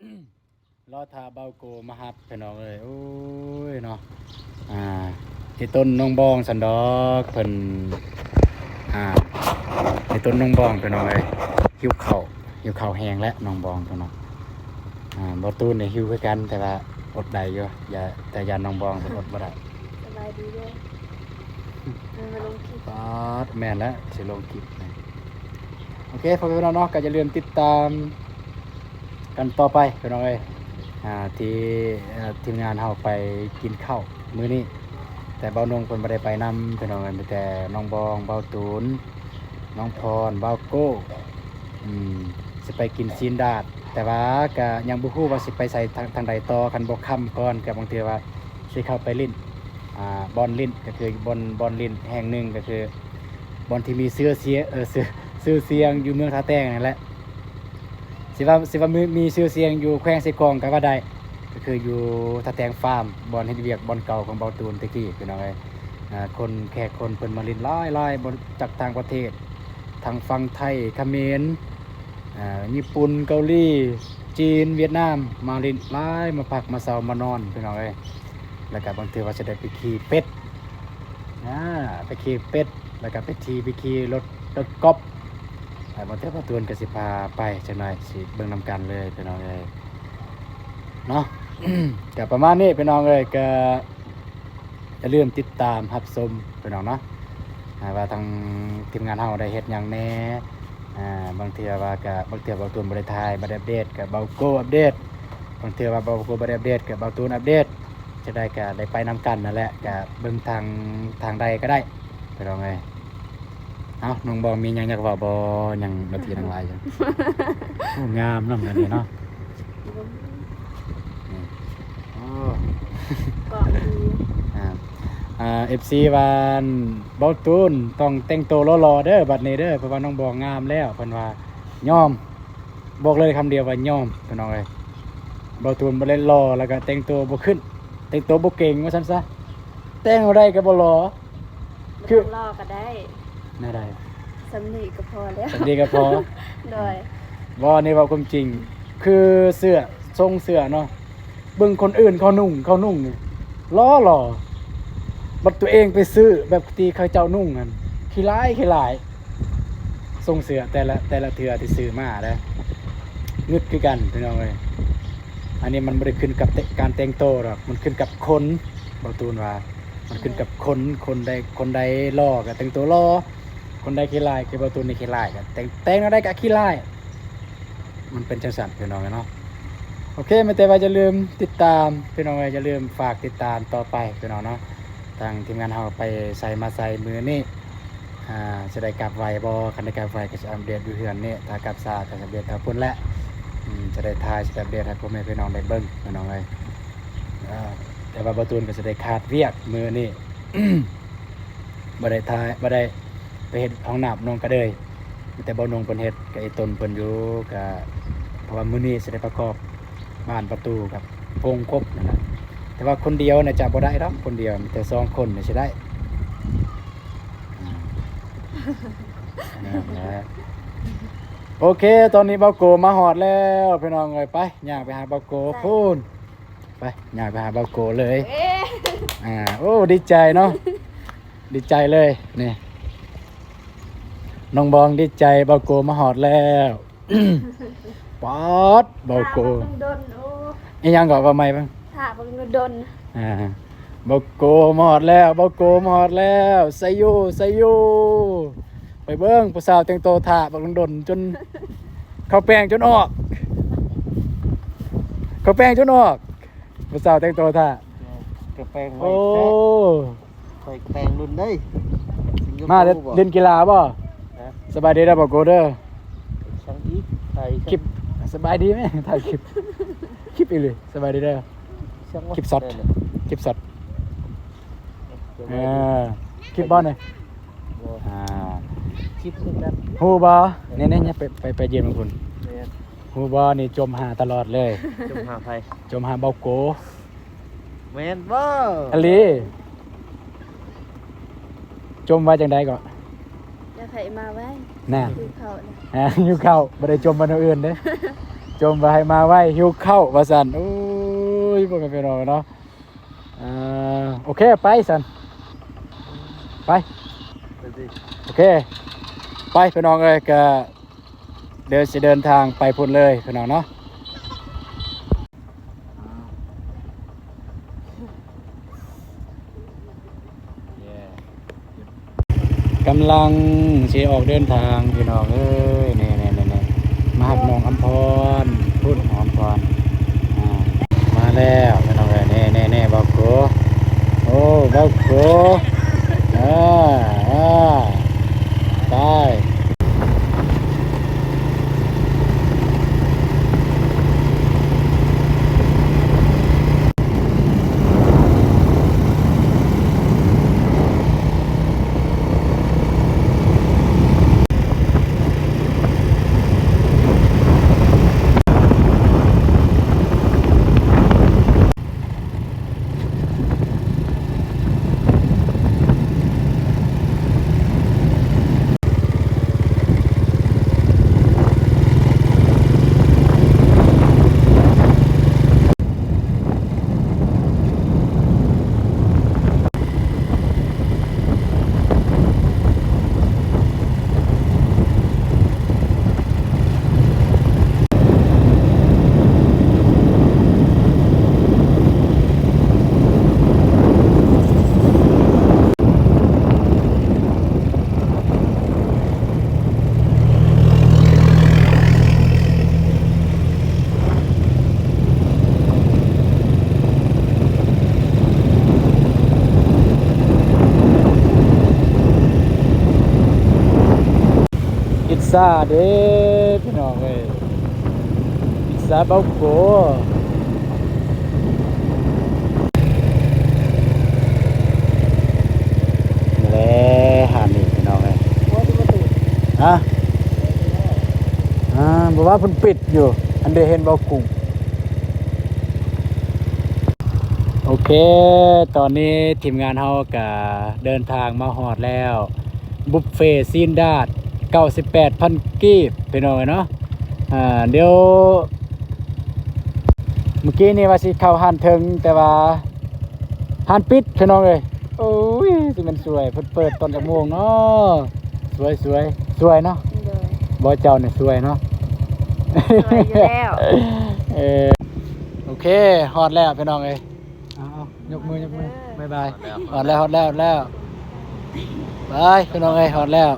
ລໍຖ້າເບົາໂກມາຮັບພີ່ນ້ອງເອີຍ. ໂອ້ຍເນາະ ອ່າ ອີຕົນນ້ອງບອງຊັ້ນດອກ ເພິ່ນ ອ່າ ອີຕົນນ້ອງບອງພີ່ນ້ອງເອີຍ ຫິວເຂົ້າ ຫິວເຂົ້າແຮງແລ້ວນ້ອງບອງພີ່ນ້ອງ. ອ່າ ບໍ່ຕູນນີ້ຫິວຄືກັນ ແຕ່ວ່າອົດໄດ້ຢູ່ ຢ່າ ແຕ່ຢ້ານນ້ອງບອງເພິ່ນອົດບໍ່ໄດ້. ສະບາຍດີເດີ ແມ່ນມາລົງຄລິບ ປາດ ແມ່ນແລ້ວ ຊິລົງຄລິບ. ໂອເຄ ພໍ່ແມ່ພີ່ນ້ອງເນາະ ກໍຢ່າລືມຕິດຕາມກັນຕໍ່ໄປພີ່ນ້ອງເອີຍ ອ່າ ທີ່ ເອີ ທີມງານເຮົາໄປກິນເຂົ້າມື້ນີ້ ແຕ່ເບົານົງເພິ່ນບໍ່ໄດ້ໄປນຳພີ່ນ້ອງເອີຍ ມີແຕ່ນ້ອງບອງ ເບົາຕູນ ນ້ອງພອນ ເບົາໂກ້ ອືມ ຊິໄປກິນຊີ້ນດາດ ແຕ່ວ່າກະຍັງບໍ່ຮູ້ວ່າຊິໄປໃສທາງ ທາງໃດຕໍ່ ຄັນບໍ່ຄ່ຳກ່ອນ ກະບາງເທື່ອວ່າຊິເຂົ້າໄປຫຼິ້ນ ອ່າ ບ່ອນຫຼິ້ນ ກະຄືບ່ອນ ບ່ອນຫຼິ້ນແຫ່ງໜຶ່ງ ກະຄືບ່ອນທີ່ມີຊື່ສຽງ ເອີ ຊື່ ຊື່ສຽງຢູ່ເມືອງທ່າແຕງນັ້ນແຫຼະ. ຊິວ່າ ຊິວ່າມີ ມີຊື່ສຽງຢູ່ແຂວງເຊກອງກໍວ່າໄດ້ ກໍຄືຢູ່ທ່າແຕງຟາມ ບ່ອນເຮັດວຽກບ່ອນເກົ່າຂອງເບົາຕູນແຕ່ກີ້ ພີ່ນ້ອງເອີຍ. ອ່າ ຄົນ ແຂກຄົນເພິ່ນມາຫຼິ້ນຫຼາຍໆ ບໍ່ ຈາກຕ່າງປະເທດ ທັງຝັ່ງໄທ ຂະເໝນ ອ່າ ຍີ່ປຸ່ນ ເກົາຫຼີ ຈີນ ຫວຽດນາມ ມາຫຼິ້ນຫຼາຍ ມາພັກມາເຊົາມານອນ ພີ່ນ້ອງເອີຍ. ແລ້ວກໍບາງເທື່ອວ່າຊິໄດ້ໄປຂີ່ເປັດ ອ່າ ໄປຂີ່ເປັດ ແລ້ວກໍໄປຂີ່ ໄປຂີ່ລົດ ລົດກອບ ອ່າ ບາງເທື່ອເບົາຕູນກໍຊິພາໄປຈັກໜ້ອຍ ຊິເບິ່ງນຳກັນເລີຍພີ່ນ້ອງເອີຍເນາະ. ກໍປະມານນີ້ພີ່ນ້ອງເອີຍ ກໍຢ່າລືມຕິດຕາມຮັບຊົມພີ່ນ້ອງເນາະ ອ່າ ວ່າທາງທີມງານເຮົາໄດ້ເຮັດຫຍັງແດ່. ອ່າ ບາງເທື່ອວ່າກະ ບາງເທື່ອເບົາຕູນບໍ່ໄດ້ຖ່າຍ ບໍ່ໄດ້ອັບເດດ ກະເບົາໂກອັບເດດ ບາງເທື່ອວ່າເບົາໂກບໍ່ໄດ້ອັບເດດ ກະເບົາຕູນອັບເດດ. ຈັ່ງໃດກໍໄດ້ໄປນຳກັນນັ້ນແຫຼະ ກະເບິ່ງທາງ ທາງໃດກໍໄດ້ພີ່ນ້ອງເອີຍ. ເອົ້າ ນ້ອງບອງມີຫຍັງຢາກເວົ້າບໍ່? ຍັງນາທີຍັງຫຼາຍຢູ່. ໂອ້ ງາມນຳອັນນີ້ເນາະ. ໂອ້ ເກາະດີ ອ່າ ອ່າ ເອັຟຊີວ່າ ເບົາຕູນຕ້ອງແຕ່ງໂຕຫຼໍ່ໆເດີ ບັດນີ້ເດີ ເພາະວ່ານ້ອງບອງງາມແລ້ວ ເພິ່ນວ່າຍອມ. ບອກເລີຍຄຳດຽວວ່າຍອມ ພີ່ນ້ອງເອີຍ. ເບົາຕູນບໍ່ໄດ້ຫຼໍ່ ແລ້ວກໍແຕ່ງໂຕບໍ່ຂຶ້ນ ແຕ່ງໂຕບໍ່ເກັ່ງວ່າຊັ້ນຊະ. ແຕ່ງບໍ່ໄດ້ກໍບໍ່ຫຼໍ່ ຄື ບໍ່ຕ້ອງຫຼໍ່ກໍໄດ້ ແນວໃດ? ສ່ຳນີ້ກໍພໍແລ້ວ ສ່ຳນີ້ກໍພໍ. ໂດຍ ບໍ່ ນີ້ເວົ້າຄວາມຈິງ ຄືເສື້ອ ຊົງເສື້ອເນາະ ເບິ່ງຄົນອື່ນເຂົານຸ່ງ ເຂົານຸ່ງນີ້ຫຼໍ່ໆ ບັດຕົວເອງໄປຊື້ແບບທີ່ເຂົາເຈົ້ານຸ່ງຫັ້ນ ຂີ້ຮ້າຍ ຂີ້ຮ້າຍ. ຊົງເສື້ອແຕ່ລະ ແຕ່ລະເທື່ອທີ່ຊື້ມາເດ້ ງຶດຄືກັນພີ່ນ້ອງເອີຍ. ອັນນີ້ມັນບໍ່ໄດ້ຂຶ້ນກັບແຕ່ ການແຕ່ງໂຕດອກ ມັນຂຶ້ນກັບຄົນ ເບົາຕູນວ່າ ມັນຂຶ້ນກັບຄົນ ຄົນໃດ ຄົນໃດຫຼໍ່ກໍແຕ່ງໂຕຫຼໍ່ ຄົນໃດຂີ້ຮ້າຍ ຄືເບົາຕູນນີ້ຂີ້ຮ້າຍ ກໍແຕ່ງ ແຕ່ງແນວໃດກໍຂີ້ຮ້າຍ. ມັນເປັນຈັ່ງຊັ້ນພີ່ນ້ອງເອີຍເນາະ. ໂອເຄ ມີແຕ່ວ່າຢ່າລືມຕິດຕາມພີ່ນ້ອງເອີຍ ຢ່າລືມຝາກຕິດຕາມຕໍ່ໄປພີ່ນ້ອງເນາະ. ທາງທີມງານເຮົາໄປໃສມາໃສມື້ນີ້ ອ່າ ຊິໄດ້ກັບໄວບໍ່? ຄັນໄດ້ກັບໄວກໍຊິອັບເດດຢູ່ເຮືອນນີ້ ຖ້າກັບຊ້າກໍຊິອັບເດດທາງພຸ້ນແຫຼະ. ອືມ ຈະໄດ້ຖ່າຍ ຊິໄດ້ອັບເດດໃຫ້ພໍ່ແມ່ພີ່ນ້ອງໄດ້ເບິ່ງພີ່ນ້ອງເອີຍ. ເອີ ແຕ່ວ່າເບົາຕູນກໍຊິໄດ້ຂາດວຽກມື້ນີ້ ບໍ່ໄດ້ຖ່າຍ ບໍ່ໄດ້ໄປເຮັດຫ້ອງນ້ຳນ້ອງກະເດີຍ ມີແຕ່ເບົານົງເພິ່ນເຮັດກັບອີຕົນເພິ່ນຢູ່ ກະ ເພາະວ່າມື້ນີ້ຊິໄດ້ປະກອບບານປະຕູກັບໂປ່ງກົບນັ້ນນະ. ແຕ່ວ່າຄົນດຽວນະຈະບໍ່ໄດ້ດອກ ຄົນດຽວ ມີແຕ່ສອງຄົນນະຊິໄດ້. ອືມ ນັ້ນແຫຼະ. ໂອເຄ ຕອນນີ້ເບົາໂກມາຮອດແລ້ວພີ່ນ້ອງເອີຍ. ໄປ ຍ່າງໄປຫາເບົາໂກພຸ້ນ. ໄປ ຍ່າງໄປຫາເບົາໂກເລີຍ. ເອີ ອ່າ ໂອ້ ດີໃຈເນາະ ດີໃຈເລີຍນີ້ ນ້ອງບອງດີໃຈ ເບົາໂກມາຮອດແລ້ວ. ປາດ ເບົາໂກ ຖ້າບັກດົນໆ ໂອ້ ອີຫຍັງກໍເວົ້າໃໝ່ເບິ່ງ ຖ້າບັກດົນໆ. ອ່າ ເບົາໂກມາຮອດແລ້ວ ເບົາໂກມາຮອດແລ້ວ. ໄຊໂຍ ໄຊໂຍ. ໄປເບິ່ງຜູ້ສາວແຕ່ງໂຕຖ້າບັກດົນໆ ຈົນເຂົ້າແປ້ງຈົນອອກ ເຂົ້າແປ້ງຈົນອອກ ຜູ້ສາວແຕ່ງໂຕຖ້າ ກະແປງໄວແທ້. ໂອ້ ຂ້ອຍກະແປງລຸ້ນເດ້. ມາແຕ່ຫຼິ້ນກິລາບໍ່? ຮະ? ສະບາຍດີເດີ ເບົາໂກເດີ. ສັງອີກ ຖ່າຍຄລິບ ສະບາຍດີແມ ຖ່າຍຄລິບ ຄລິບອີ່ຫຼີ. ສະບາຍດີເດີ ຄລິບຊັອດ ຄລິບຊັອດ. ເອີ ຄລິບບໍ່ນີ້? ບໍ່ ອ່າ ຄລິບຄືກັນ. ຮູ້ບໍ່? ນີ້ໆ ໄປ ໄປ ໄປຢືນເບິ່ງພຸ້ນ. ແມ່ນ. ຮູ້ບໍ່ ນີ້ຈົມຫາຕະຫຼອດເລີຍ. ຈົມຫາໃຜ? ຈົມຫາເບົາໂກ. ແມ່ນບໍ່? ອີ່ຫຼີ. ຈົມວ່າຈັ່ງໃດເກາະ? ຢາກໃຫ້ມາໄວ ນະ ຫິວເຂົ້ານະ. ຫິວເຂົ້າ ບໍ່ໄດ້ຈົມວ່າແນວອື່ນເດ້. ຈົ່ມວ່າໃຫ້ມາໄວ ຫິວເຂົ້າວ່າຊັ້ນ. ໂອ້ຍ ພວກກັນໄປນອນເນາະ. ອ່າ ໂອເຄ ໄປຊັ້ນ ໄປ. ໂອເຄ ໄປພີ່ນ້ອງເອີຍ. ກະ ດຽວຊິເດີນທາງໄປພຸ້ນເລີຍພີ່ນ້ອງເນາະ. ກຳລັງຊິອອກເດີນທາງພີ່ນ້ອງເອີຍ. ນີ້ໆໆໆ ມາຮັບນ້ອງອຳພອນ ພຸ້ນ ນ້ອງອຳພອນ ອ່າ ມາແລ້ວພີ່ນ້ອງເອີຍ. ນີ້ໆໆ ເບົາໂກ ໂອ້ ເບົາໂກ ເອີ ເອີ ໄປ. ອິດສາເດ້ພີ່ນ້ອງເອີຍ ອິດສາເບົາໂກ. ແລະ ຫານີ້ພີ່ນ້ອງເອີຍ ຮະ ອ່າ ບໍ່ວ່າເພິ່ນປິດຢູ່ ອັນເດເຫັນເບົາກຸງ. ໂອເຄ ຕອນນີ້ທີມງານເຮົາກະເດີນທາງມາຮອດແລ້ວ ບຸບເຟຊີນດາດ ເກົ້າສິບແປດພັນກີບ ພີ່ນ້ອງເອີຍເນາະ. ອ່າ ດຽວ ມື້ກີ້ນີ້ວ່າຊິເຂົ້າຮ້ານເທິງ ແຕ່ວ່າຮ້ານປິດ ພີ່ນ້ອງເອີຍ. ໂອ້ຍ ຊິແມ່ນສວຍ ເພິ່ນເປີດຕອນຈັກໂມງເນາະ? ສວຍ ສວຍ ສວຍເນາະ? ໂດຍ ບໍ່ ເຈົ້ານີ້ສວຍເນາະ? ສວຍຢູ່ແລ້ວ. ເອີ ໂອເຄ ຮອດແລ້ວພີ່ນ້ອງເອີຍ. ເອົາໆ ຍົກມື ຍົກມື ບາຍບາຍ. ຮອດແລ້ວ ຮອດແລ້ວ ຮອດແລ້ວ ຮອດແລ້ວ ບາຍ ພີ່ນ້ອງເອີຍ ຮອດແລ້ວ.